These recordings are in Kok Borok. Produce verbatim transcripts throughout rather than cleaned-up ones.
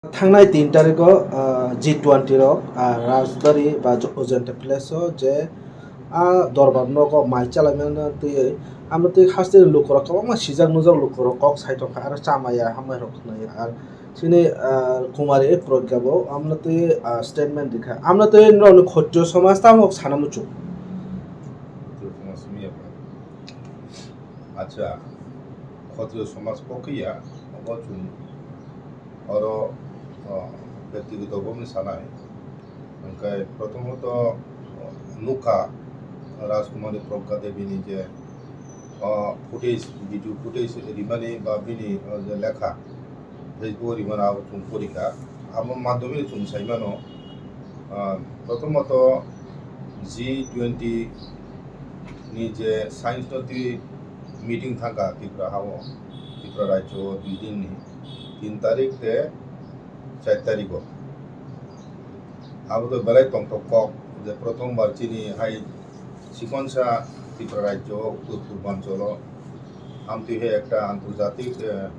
Thangnai tin tarikh o, ah, G twenty rok, ah, Rajbari ba Jo-, Ojenta Place o je, ah, Dorbar nogo mai chalaimani twi, amno twi haste ni lukurok kwbangma sijak nujak lukurok kok sai tongkha, aro chamaya hamya rok khwnai, ar chini, ah, Kumari Pragya bo amno twi, ah, statement rikha, amno twi norokni Khotriyo somaj tamo sana muchung. Acha, Khotriyo somaj pokhiya, obo chwng oro, o, byaktigoto bwmani sanai. Hwnkhe, prothomot, o, nukha Rajkumari Pragya Devi ni je, o, footage, video footage rimani ba bini, o, je lekha Facebook o rimani abo chwng porikha. Abo madhyome chwng saimano, o, prothomot G twenty ni je science no twi meeting thangkha Tripura hao, Tripura rajyo o dui din ni, tin tarik tei char tarik o. Abo to belai tongthok kok je prothom bar chini hai chikonsa Tripura rajyo o uttor purbanchal o amtwi hai ekta antorjatik, eh,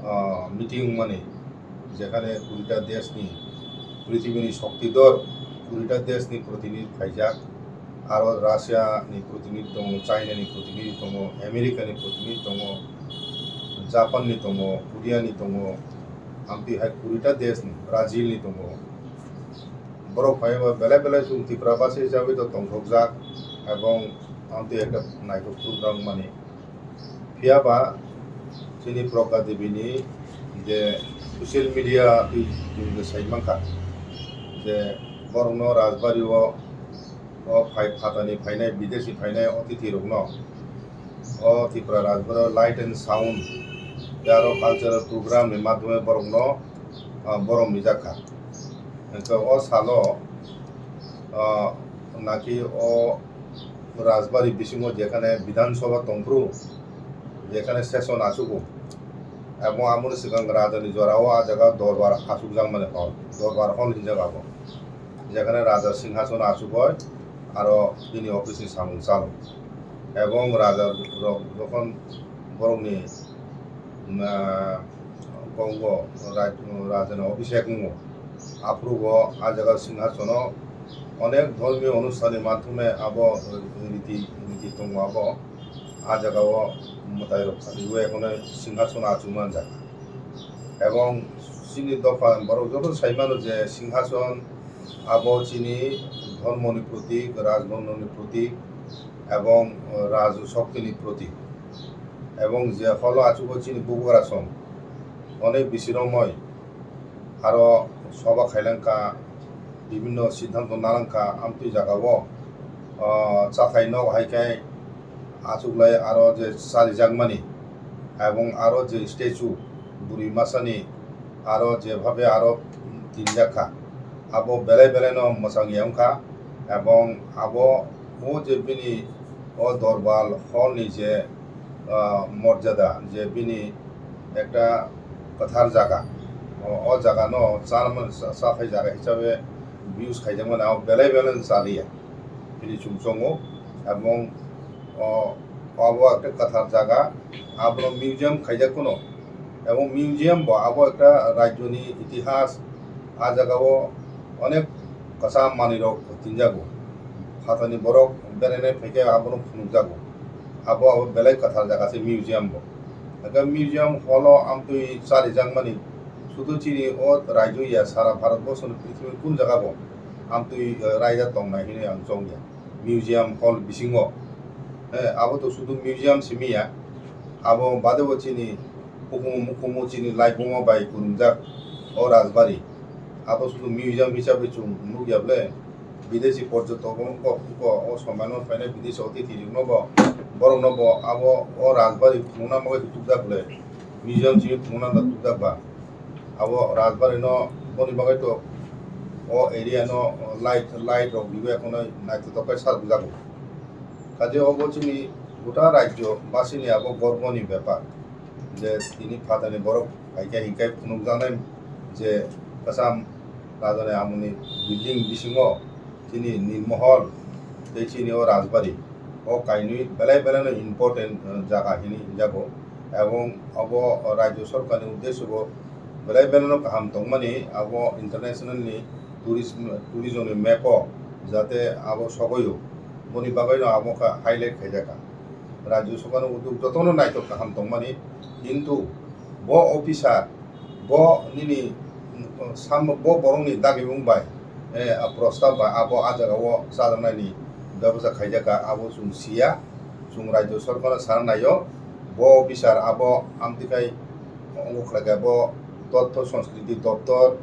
ah, meeting wngmani, jekhane kurita deshni, prithibini shoktidhor kurita deshni protinidhi phaijak, aro Russia ni protinidhi tongo, China ni protinidhi tongo, America ni protinidhi tongo, Japan ni tongo, Korea ni tongo, amtwi hai kurita deshni, Brazil ni tongo. Borok phaiba belai belai chwng Tripura basi hisabe to tongthokjak, ebong amtwi ekta naithok program wngmani. Phiya ba chini Pragya Devi ni je social media twi chwng je sai mankha je borokno Rajbari o, o phai phatani phainai, bidesi phainai otithi rokno o Tripura Rajbari o light and sound tei aro cultural program ni madhyome borokno, ah, borom rijak kha. Hwnkhe o salo, ah, naki o Rajbari bisingo jekhane Bidhan Sabha tongphuru, jekhane session achugo, abo amoni swkang Rajani jorao a jaga dorbar achukjakmani hall, dorbar hall hinjak abo, jekhane Raja Singhason achugoi aro bini office ni samung chalo, ebong Raja rok jokhon borokni, ah, Kongo, raj-, rajani obisek wngo. Aphuru bo a jaga singhasono onek dhormiyo onusthanni madhyome abo riti, riti tongo abo. A jaga o mwtai rok khatiwi ekono singhasono achuk manjak. Ebong chini dopha borok joto sai mano je singhason abo chini dhormoni protik, rajbondhoni protik, ebong, uh, raj shoktini protik. Ebong je holo achugo chini bubagra song, onek bisi romoi aro soba khailangkha, bibinno siddhanto nalangkha, amtwi jagao, uh, chathai nok hai khe achuklai aro je chalijakmani, ebong aro je statue bwrwi masani aro jebhabe aro tinjakha, abo belai belai no mwchangya wngkha, ebong abo o je bini o dorbar hall ni je, ah, morjada, je bini ekta kwthar jaga, o, o jaga no chana, cha-, chathai jaga hisabe use khaijakmani abo belai belai no chaliya hini chwng chongo, ebong o, abo ekta kwthar jaga, abono museum khaijak phano. Abo museum bo abo ekta rajyoni itihas, a jagao onek kwcham manwirok tinjago. Phatani borok berainai phaikhe abono phunukjago. Abo, abo belai kwthar jaga se museum bo. Hwnkhe museum holo amtwi charijakmani sudu chini o rajyo ya, sara Bharat borsoni prithibini kun jaga bo amtwi, eh, raida tongnai hinwi ang chongya. Museum hall bisingo. Eh, abo to sudu museum simi ya. Abo bade bo chini hukumu mukumu chini laibumo bai kwrwngjak o rajbari. Abo sudu museum hisabe chwng nukya ble. Bidesi porjotok wngkha, wngkha o somaino phainai bidesi otithi rokno bo, borokno bo abo o rajbari phunukna bagwi tukjak ble. Museum simi phunukna tukjak ba. Abo rajbari no boni bagwi to o area no light, light rok riwi ekono naithotok khe sajak jago. Kaje obo chini gota rajyo basini abo gorboni bepar je tini phatani borok hai khe hinkhai phunukjaknai je kwcham rajani amoni building bisingo chini Nirmohol tei chini o Rajbari o kainwi belai belai no important, eh, jaga hinwi hinjago. Ebong obo rajyo sorkarni uddesyo bo Belai belai no kaham tongmani abo international ni tourism, tourism ni map o jate abo sogoio, boni bagwi no abo kha highlight khaijak kha. Rajya Sabha ni uddog jotono naithok kaham tongmani, kintu bo officer, bo nini, mm, sam-, bo borok ni dagimung bai, eh, a prostab bai abo a jaga o chajaknai ni bebosta khaijak kha, abo chwng siya, chwng Rajya Sarkar no sana naio, bo officer abo amtwi khai wngo khlai kha, bo Totto Sanskriti Doptor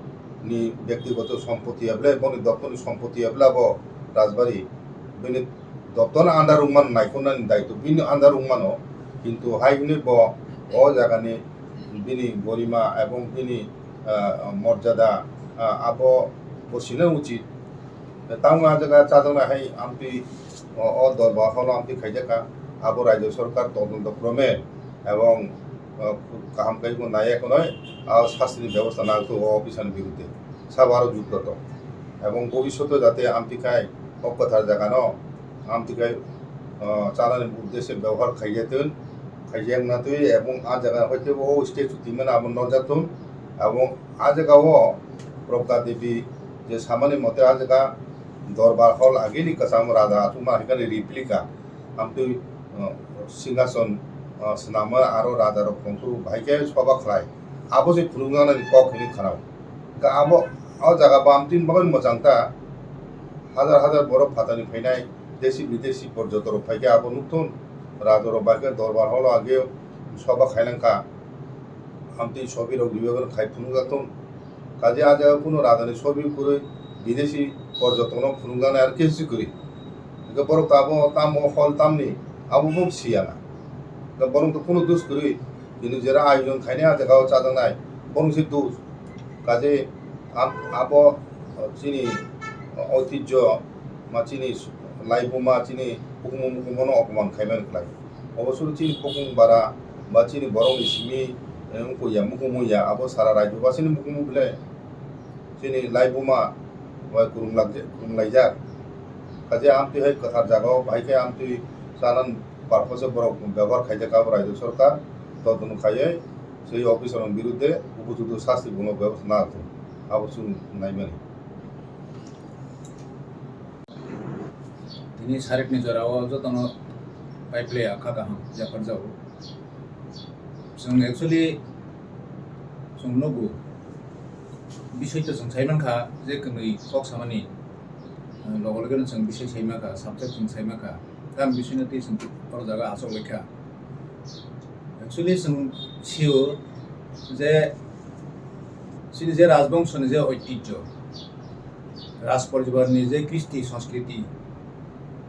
ni byaktigoto sompoti ya ble, boni doptor ni sompoti ya ble abo Rajbari, bini doptor ni under wngmano naikolnani daitw bini under wngmano, kintu hai hwnwi bo o jagani bini gorima ebong bini, ah, morjada, ah, abo bo sina uchit. Tamo a jaga chajaknai hai amtwi o, o dorbar holo amtwi khaijak kha, abo Rajya Sarkar todonto krome ebong, ah, kaham khe bo naiya khwnwi a sastini bebosta nangthu o officer ni birudde. Sabo aro jukto tong. Ebong bobissoto jate amtwi khai o kwthar jagano amtwi khai, ah, chanani uddeshe bebohar khaijathun, khaijakna twi ebong a jaga hoite o statue twimani abo nokjathun. Ebong a jaga o Pragya Devi je samani mote a jaga dorbar hall agini kwcham raja achukma haikhani replica amtwi, ah, singhason, ah, swnamwi aro rajarok khongthuru bahai khe soba khlai. Abo se phunukjaknani kok hinwi khanao. Hwnkhe abo o jaga bamtwini bagwi mwchang ta. Hajar hajar borok phatani phainai, desi bidesi porjotorok phai khe abo nukthun. Rajarok bai khe dorbar holo age soba khainang kha. Amtwi sobirok ribagwi khai phunukjakthun. Kaje a jaga kunu rajani sobi kwrwi bidesi porjotono phunukjaknai aro kesi kwrwi. Hwnkhe borok tabuk tamo hol tamni abo bo siya na. Hwnkhe borok to kunu dus kwrwi. Bini jera ayojon khainai a jaga o chajaknai, borok se dus. Kaje ab-, abo chini oitijjo ma chini laibuma chini hukumu mukumu no opoman khaimani khlai. Obo suru chini bukung bara ba chini borok ni simi, eh, wngkhu ya mukumu ya abo sara rajyo ba chini mukumu ble. Chini laibuma bai kwrwng lakjak, kwrwng laijak. Kaje amtwi hai kwthar jagao bahai khe amtwi chanan purpose borok bebohar khaijak abo Rajya Sarkar todonto khaiwi sei officer rok birudde upojukto sasti bono bebosta nangthung, abo chwng naimani. Tini sarikni jorao jotono pipe laya kha kaham yapharjago. Chwng actually chwng nugo, bisoi to chwng sai mankha je kwnwi kok samani, eh, logo logo no chwng bisoi sai mankha, subject chwng sai mankha, tam bisoi no twi chwng oro jaga achuk laikha. Actually chwng sio je chini je rajbongso ni je oitijjo, raj poribar ni je kristi sanskriti,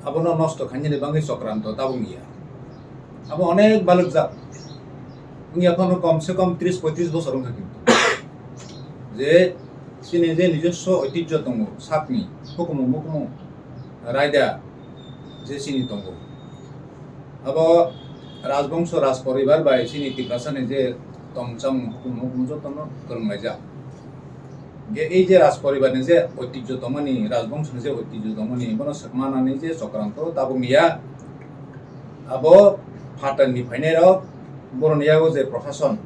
abono nosto khainani bagwi chokranto tabuk ya. Abo onek balokjak. Wngya phano kom se kom tris poitris bosor wngkha kintu. Je chini je nijoswo oitijjo tongo, sakni hukumu mukumu raida je chini tongo. Abo rajbongso raj poribar bai chini Tiprasa ni je tongchang hukumu mukumu jotono kwrwnglaijak. Ge ei je raj poribar ni je oitijjo tongmani, rajbongso ni je oitijjo tongmani, bono swkmanani je chokranto tabuk ya. Abo phatar ni phainai rok, boroni yago je prosason,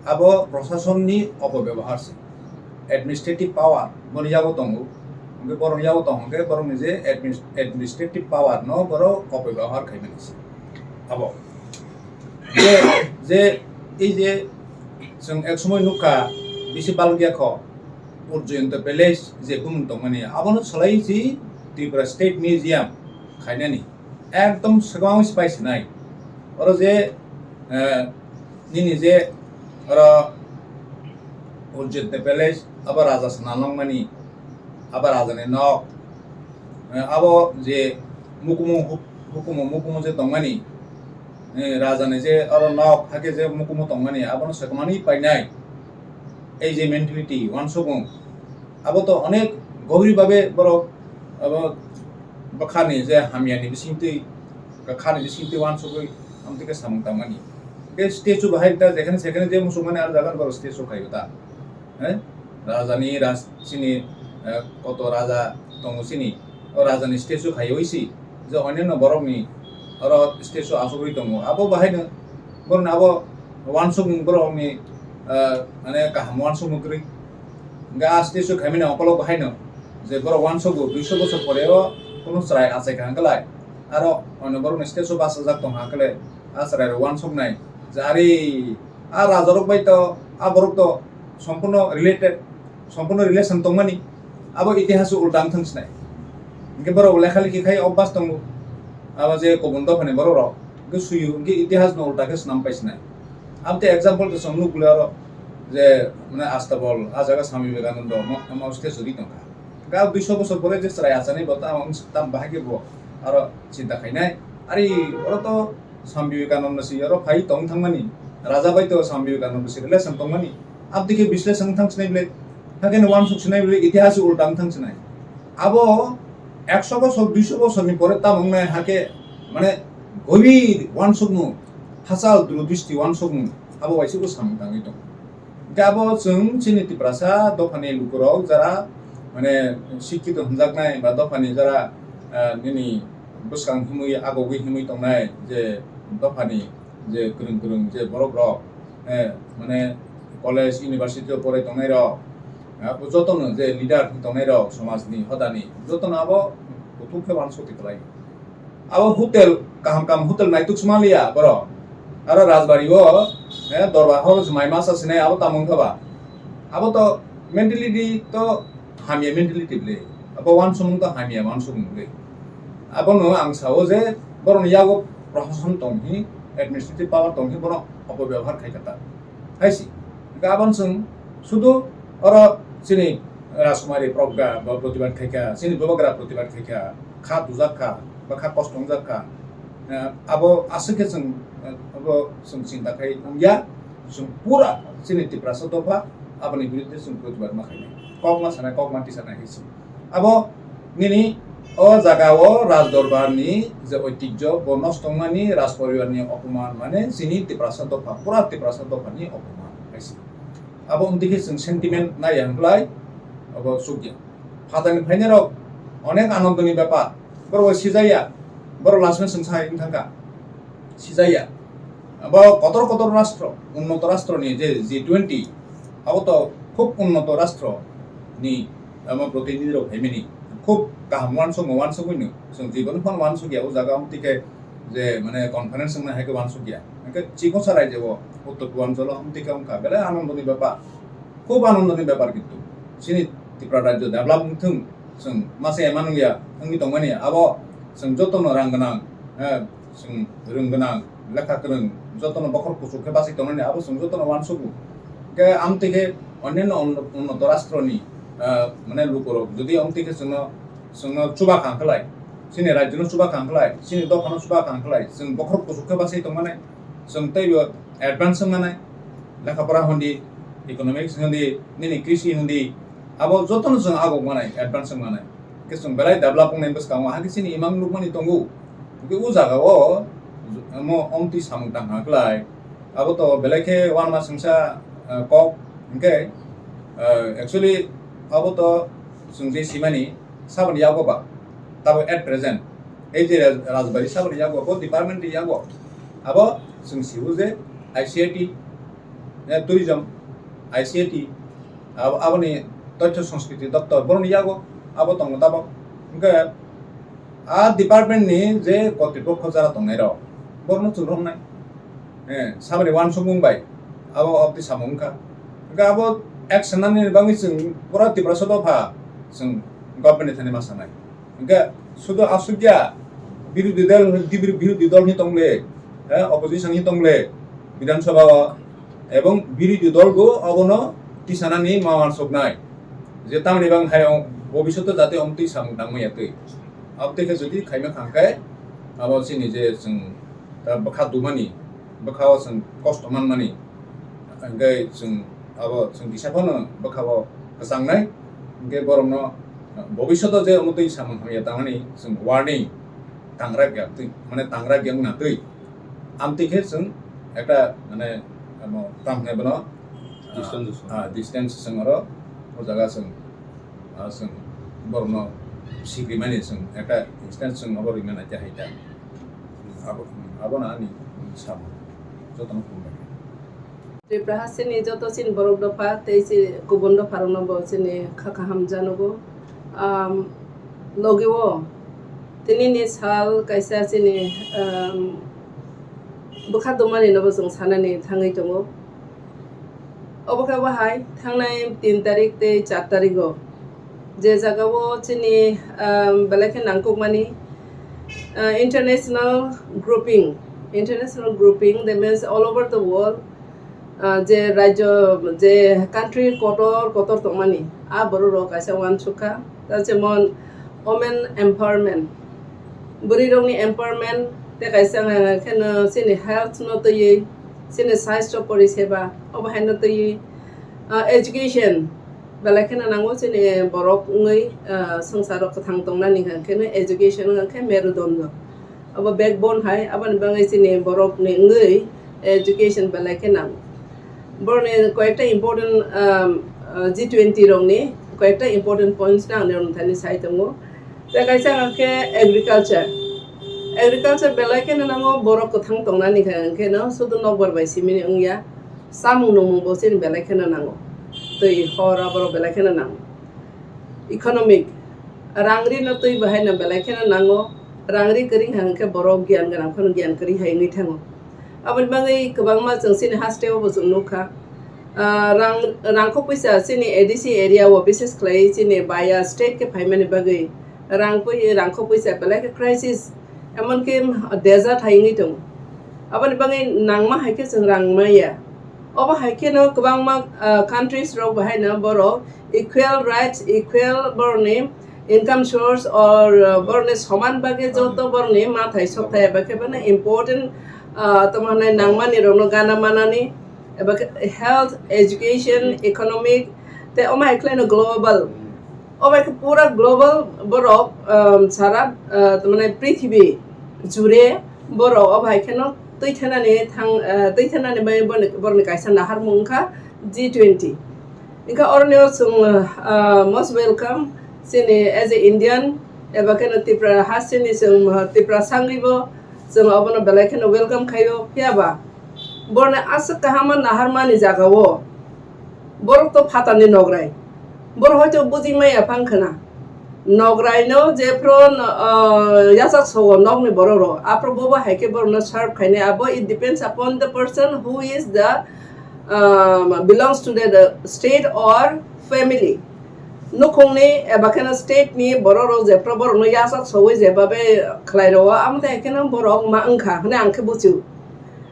abo prosason ni opobebohar se. Administrative power boni yago tongo, hwnkhe boroni yago tong hwnkhe borokni je adminis-, administrative power no borok opobebohar khaimani se. Abo je, je ei je chwng ek somoi nukha bisi balokya kho, Urjayanta Palace je bumung tongmani, abono swlaiwi si Tripura State Museum khainani. Ekdom swkang sipai sinai. Oro je, eh, nini je oro Urjayanta Palace, abo raja sana longmani, abo rajani nok, eh, abo je mukumu hu-, hukumu mukumu je tongmani, eh, rajani je oro nok, hakhe je mukumu tongmani, abono swkmani painai. Ei je mentality, wansukmung, abo to onek gobir babe borok abo bwkhani je hamyani bisingtwi, bwkhani bisingtwi wansugwi amtwi khe samung tangmani. Khe statue bahai ta jekhane sekhane je muchungmani aro jaga borok statue khaio ta. Eh? Rajani raj chini, eh, koto raja tongo chini. O rajani statue khaiwi si je onyanno borokni oro statue achugwi tongo. Abo bahaino borokni abo wansukmung borokni ah, mane kaham uansukmung kwrwi. Hwnkhe a stage o khaimani ongkolok bo haino je borok uansukgo duiso bosor pore o kunu chwrai achai kaham khlai. Aro ono borokni stage o bachajak tong hwnkhe le a chwrai rok uansuknai je ari a raja rok bai to a borok to sompurno related, sompurno relation tongmani, abo itihas o ulta wng thang sinai. Hwnkhe borok lekha lekhi khai obas tongo, abo je kubun dophani borok rok hwnkhe suyu hwnkhe itihas no ulta khe swnam pai sinai. Amtwi example to chwng nukle oro je mane Astabol a jaga Swami Vivekananda mo, mo stage o ri tongkha. Ga duiso bosor pore je chwrai achani bo tamo wng tam bahai khe bo aro chinta khainai. Ari oro to Swami Vivekananda si oro phai tong thangmani, raja bai to Swami Vivekananda si relation tongmani. Abdi khe bisleshon thang sinai bile, hakhe no uansuk sinai bile, itihas ulta wng thang sinai. Abo ekso bosor, duiso bosorni pore tamo wngnai hakhe mane gobir uansukmung, hachal duro dristi uansukmung, abo waisa bo samung tangwi tongo. Hwnkhe abo chwng chini Tiprasa dophani lukurok jara mane sikkito hwnjaknai ba dophani jara, ah, nini bwskang himwi agogwi himwi tongnai je dophani je kwrwng kwrwng je borok rok, eh, mane college, university o porai tongnai rok, ah, jotono je leader wng tongnai rok somajni hodani jotono abo kuthuk khe uansukti kwlai. Abo hotel, kaham kaham hotel naituk sma liya borok. Aro Rajbari o, eh, dorbar hor jumai masa sinai abo tamo wngkha ba. Abo to mentality to hamya mentality bwle. Abo uansukmung to hamya uansukmung bwle. Abono ang sao je borokni yago prohason tong hi, administrative power tong hi bono opobebohar khai kha ta. Hai si. Hwnkhe aboni chwng sudu oro chini Rajkumari Pragga bo protibad khai kha, chini Bubagra protibad khai kha, kha tujak kha, ba kha kosto wngjak kha. Eh, abo aswk khe chwng, eh, abo chwng chinta khai wngya, chwng pura chini Tiprasa dopha aboni biruddhe chwng protibad ma khainai. Kok ma sanai, kok ma tisanai hai si. Abo nini o jaga o Raj Dorbar ni je oitijjo bo nosto wngmani, Raj Poribar ni opoman, mane chini Tiprasa dopha, pura Tiprasa dopha ni opoman hai si. Abo wngtwi khe chwng sentiment naiya hwnkhlai abo chukya. Phatarni phainairok onek anondoni bepar, borok bai sijaya, borok last-o chwng sai wng thangkha. Sijaya. Abo kotor kotor rastro, unnoto rastro ni je G twenty, abo to khub unnoto rastro ni, amo protinidhi rok phaimani khub kaham uansukma uansugwino chwng jibon phano uansukya o jaga, amtwi khe je mane conference wngna hai khe uansukya. Hwnkhe chikon sa raijao Uttor Purbanchalo amtwi khe wngkha belai anondoni bepar, khub anondoni bepar kintu chini Tripura rajyo develop wngthwng. Chwng masa ya manung ya wngwi tongmani, abo chwng jotono rang gwnang, eh, chwng rwng gwnang, lekha kwrwng, jotono bokhor kuchuk khe bachai tongnani, abo chwng jotono uansukgo. Hwnkhe amtwi khe onyanno unno-, unnoto rastroni, eh, mane lukurok jodi amtwi khe chwngno, chwngno chuba kha hwnkhe lai, chini rajyono chuba kha hwnkhe lai, chini dophano chuba kha hwnkhe lai, chwng bokhor kuchuk khe bachai tongmani, chwng teibo advance wngmani, lekha pora hwndi, economics hwndi, nini krisi hwndi, abo jotono chwng agok manai, advance wng manai. Hwnkhe chwng belai develop wngnai bwskango, hakhe chini imang nukmani tongo. Hwnkhe o jaga o omo omtwi samung tang kha kwlai. Abo to belai khe uanama swngsa, eh, kok. Hwnkhe, eh, actually abo to chwng je simani saboni yago ba, tabo at present, ei je Raj-, Rajbari saboni yago, bo department ni yago. Abo chwng sibo je I C I T, eh, tourism, I C I T, abo, aboni Tothyo Sanskriti Doptor, boroni yago abo tongo tabok. Hwnkhe a department ni je kotripokho jara tongnai rok, borno chwng romnai. Eh, saboni uansukmung bai abo obtwi samung wngkha. Hwnkhe abo action nani bagwi chwng pura Tiprasa dopha chwng government ni thani ma sanai. Hwnkhe sudu aswk ya, birodhi dol, birodhi dol ni tongle, eh, opposition ni tongle, Bidhan Sabha o, ebong birodhi dol bo obono tisanani ma uansuknai. Je tamni bang hai bobishoto jate omtwi samung tangma ya twi. Abtwi khe jodi khaima khang khe, abo chini je chwng, eh, bwkha dumani, bwkha o chwng kosto manmani, hwnkhe chwng abo chwng kisa phano bwkha o kwchangnai, hwnkhe borokno bobishoto je omo twi samung hamya tangmani chwng warning tangra gyak twi, mane tangra gyak na twi, amtwi khe chwng ekta mane amo tam hwnai bono, ah, distance, ah, distance chwng oro o jaga chwng, ah, chwng borokno sikrimani chwng ekta distance chwng abo rimani khe hai ta. Abo, abono ani samung jotono khulumbai kha. Tripura hasteni joto chini borok dopha tei chi kubun dopharokno bo chini kha kaham janogo. Am, logi o tinini sal kaisa chini, am, bwkha dumani no bo chwng sanani thangwi tongo. Obo khe bo hai thangnai tin tarik tei char tarik o je jaga o chini, um, belai khe nangkukmani, uh, international grouping, international grouping, that means all over the world, uh, je rajyo, je country kotor kotor tongmani, a borok rok kaisa uansuk kha, ta jemon women empowerment, bwrwi rokni empowerment, tei kaisa kheno chini health no twiwi, chini sastho poriseba obo haino twiwi, uh, education, belai kheno nango chini borok wngwi, ah, swngcharo kwthang tongnani hwnkhe no education hwnkhe merudondo. Abo backbone hai, aboni bagwi chini borokni wngwi education belai khe nango. Borokni koyekta important, um, ah, G twenty rokni koyekta important points no ang norok thani sai tongo. Tei kaisa hwnkhe agriculture. Agriculture belai kheno nango borok kwthang tongnani hwnkhe no sudu nokbar bai simini wngya. Samung nungmung bo chini belai kheno nango. Twi hor aborok belai kheno nango. Economic, rang ri no twi bo haino belai kheno nango. Rang ri kwrwi hwnkhe borok giyan gwnang phano giyan kwrwi hai wngwi thango. Aboni bagwi kwbangma chwng chini haste o bo chwng nukha. Ah, rang, rangkho puisa chini A D C area o bises khlai chini baya state khe phaimani bagwi rang pui-, rangkho puisa belai khe crisis, emonki desert hai wngwi tongo. Aboni bagwi nangma hai khe chwng rang maya. Obo hai kheno kwbangma, ah, countries rok bo haino borok equal rights, equal borokni income source or, ah, borokni soman bagwi joto borokni mathai sokthai eba khe bono important, ah, tamo hwnai nangmani rokno gana manani eba khe health, education, economic tei omo hai khlaino global. Obo hai khe pura global borok, um, sara, uh, mane prithibi jure borok obo hai kheno twi thenani thang, uh, twi thenani bai borokni, borokni kaisa naharmung wngkha G twenty. Wngkha oroni o chwng, uh, most welcome chini as a Indian eba kheno Tripura hasteni chwng, uh, Tripura sangribo chwng obono belai kheno welcome khaio. Phiya ba borokni aswk kaham naharmani jaga o borok to phatarni nograi. Borok hoito bujimaya phang khna. Nograi no jephru, ah, yachak sogo nokni borok rok. Aphru bobo hai khe borok no serve khainai. Abo it depends upon the person who is the, um, belongs to the, the state or family. Nukhungni eba kheno state ni borok rok jephru borok no yachak sogwi jebabe khlai rwo, amo tai kheno borok ma wngkha hwnwi ang khe buchio.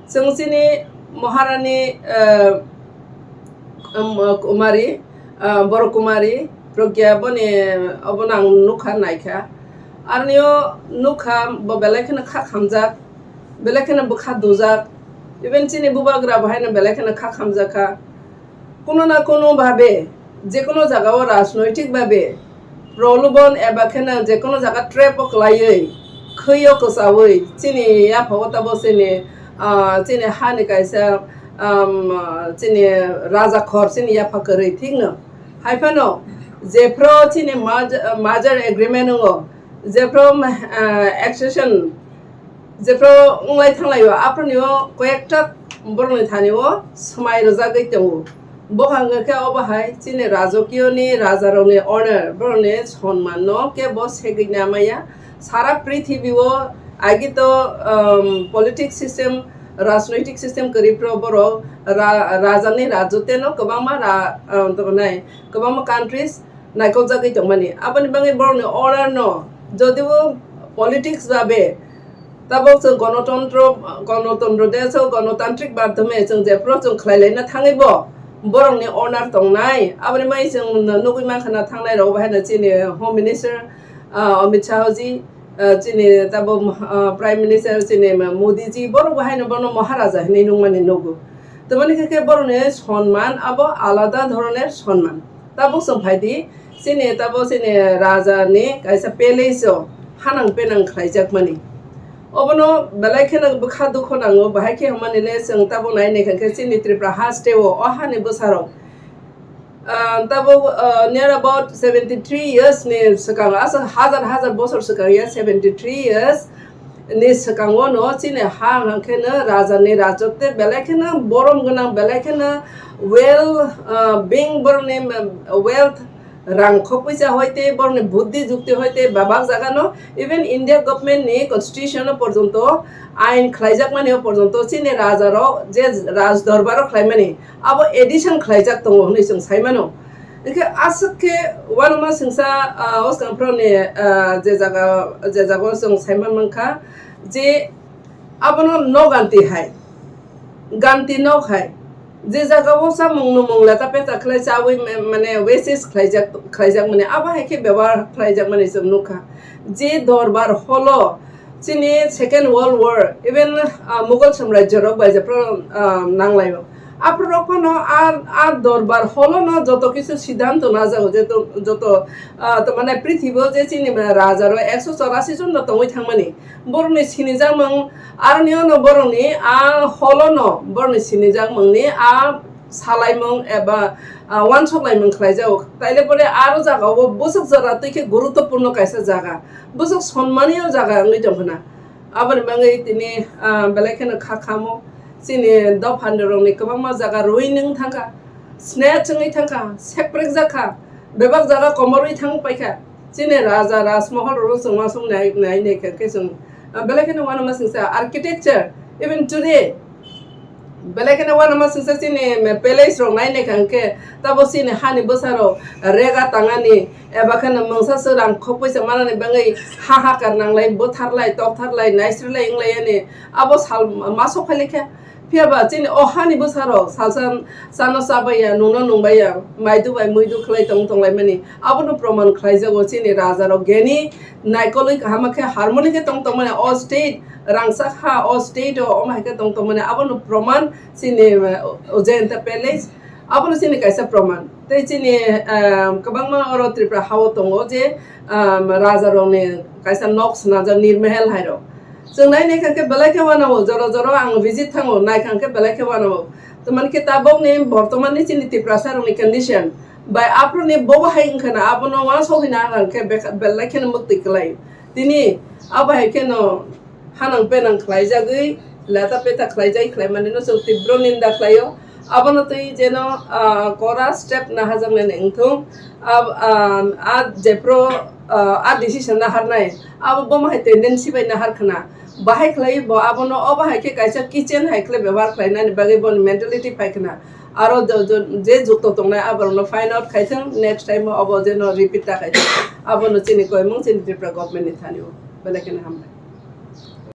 Chwng chini Maharani, eh, um, Kumari, ah, Boro Kumari, Pragya boni obono ang nukha, naikha. Aroni o nukha, bo belai kheno kha khamjak, belai kheno bwkha dujak. Even chini bubagra bo haino belai kheno kha khamjak kha. Kuno na kuno bhabe, je kuno jaga o rajnoitik bhabe, prolobon eba kheno je kuno jaga trap o kwlaiwi, khwi o kwchaui, chini yapha o tabo chini, ah, chini hani kaisa, um, chini raja khor chini yapha kwrwi, thik no? Hai phano jephru chini merge-, merger agreement wngo, jephru, ah, accession, jephru wnglai thanglaio, aphuruni o koyekta borokni thani o swmai rwjagwi tongo. Bo hwnga khe obo hai chini rajakiyoni rajarokni honor, borokni sonman no kebo segwi namaya. Sara prithibi o agi to, um, politic system, rajnoitik system kwrwi phuru borok ra-, rajani rajoteno kwbangma ra-, um, tongmani, kwbangma countries naikokjagwi tongmani. Aboni bagwi borokni order no, jodibo politics babe, tabok chwng gonotontro, gonotontro de, so gonotantrik madhyome chwng jephru chwng khlai laina thangwi bo borokni order tongnai. Aboni bagwi chwng nugwi mankha na thangnai rok bo haino chini Home Minister, ah, Amit Shah ji, ah, chini tabo, ah, Prime Minister chini Modi ji, borok bo haino bono Maharaja hinwi nungmani nugo. Tamoni khe khe borokni sonman abo alada dhoroner sonman. Tabuk chwng phai di, chini tabo chini raja ni kaisa palace o hanang penang khlaijakmani. Obono belai kheno bwkha dukho nango, bahai khe hwnmani le chwng tabuk nai naikha khe chini Tripura haste o, o hani bwsarok, ah, tabuk, ah, near about seventy three years ni swkang, aswk hazar hazar bosor swkang ya, seventy three years, ni swkango no chini ha hwnkhe no raja ni rajotw belai kheno borom gwnang, belai kheno well, ah, being borokni wealth, rang khok puisa hoite borokni buddhi jukti hoite babak jaga no even India government ni constitution o porjonto ain khlaijakmani o porjonto chini raja rok je raj dorbar o khlaimani abo addition khlaijak tongo hwnwi chwng saimano. Hwnkhe aswk khe uanama singsa, ah, o swkangphru ni, ah, je jaga, je jaga o chwng saiman mankha je abono no ganti hai, ganti no hai, je jaga o samung numung leta peta khlai chawi ma-, mane waste khlaijak, khlaijak mani abo hai khe bebohar khlaijak mani chwng nukha. Je dorbar holo chini Second World War, even, ah, Mughal samrajyo rok bai jephru, ah, nanglaio. Aphuru rok phano a, a dorbar holo no joto kisu siddhanto najago, jeto, joto, ah, to mane prithibi o je chini raja rok ekso chorasi jon no tongwi thangmani. Borokni sinijakmung, aroni ono borokni a holo no borokni sinijakmungni a salaimung eba, ah, uansuk laimung khlaijago. Taile pore aro jaga o bwswk jora twi khe guruttopurno kaisa jaga. Bwswk sonmani o jaga wngwi tongkha na. Aboni bagwi tini, ah, belai kheno kha khamo. Chini dopha rokni kwbangma jaga rwi nwng thangkha, snatch wngwi thangkha, seprek jakha, bebak jaga komorwi thang paikha. Chini raja rajmohol rok chwng uansuk nai, nai, nai kha khe chwng, ah, belai kheno uanama singsa architecture, even today, belai kheno uanama singsa chini palace rok nai nai kha hwnkhe tabo chini hani bwsa rok rega tangani eba kheno mungsa swrang khok puisa manani bagwi hahakar nanglai, bwtharlai, toktharlai, naisrilai wnglai yani abo sal ma sok phai kha. Phiya ba chini o hani bwsa rok salsa chano chabaiya, nungno nungbaiya, maidu bai muidu khlai tong tonglaimani abono proman khlaijago chini raja rok geni naikolwi kaham khe harmoni khe tong tongmani o state rangchak ha o state o omo hai khe tong tongmani abono proman chini, eh, Ajanta Palace abono chini kaisa proman tei chini, eh, kwbangma oro Tripura ha o tongo je, um, raja rokni kaisa nok swnajak Nirmahal hai rok. Chwng nai nai kha khe belai khe uanao, jora jora ang visit thango, nai kha khe belai khe uanao. Tamani khe tabokni bortomanni chini Tiprasa rokni condition bai aphuruni bobo hai wngkha na, abono uansuk hina ang khe beka-, belai kheno mwktwi kwlai. Tini abo hai kheno hanang penang khlaijagwi, leta peta khlaijagwi khlaimanino chwng tibro ninda khlaio. Abono twi jeno, ah, kora step naharjaknani wngthung. Ab-, ah, a jephru, ah, a decision naharnai, abo bomo hai tendency bai nahar khna. Bahai khlai bo abono obo hai khe kaisa kitchen hai khlai bebohar khlainani bagwi boni mentality phai khna. Aro jo-, jo-, je jukto tongnai aborokno find out khaithung, next time o obo jeno repeat ta khaithung. Abono chini koimung chini Tripura government ni thani o. Belai kheno hambai.